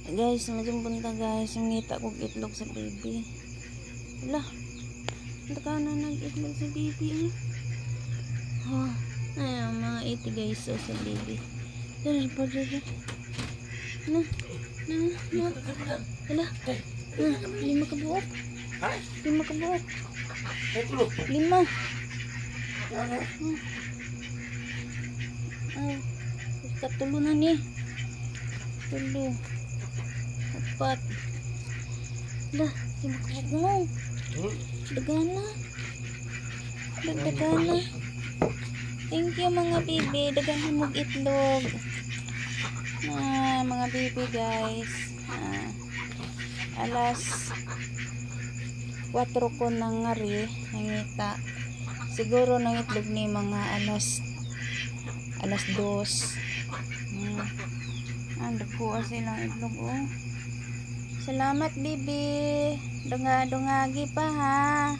Guys, maayong buntag, guys. Ngita kog itlog sa baby. Wala. Ka na nag-itlog sa baby, eh. Oh, ayun, mga 80, guys, oh, sa baby. Dali, pa, dali. Na, na, na. Wala. Na, lima ka buok. Lima ka buok. Lima. Ay, katulo na ni. Tulo. Apat. Lah, lima ka buok mo. Dagana. Dagdagana. Thank you, mga bibi. Dagana mog itlog. Ah, mga bibi, guys. Ah, alas 4 ko nang ngari nangita. Siguro nang itlog ni mga alas alas 2. Ang dagko silang itlog, oh. Salamat, bibi. Dunga dungagi pa, ha.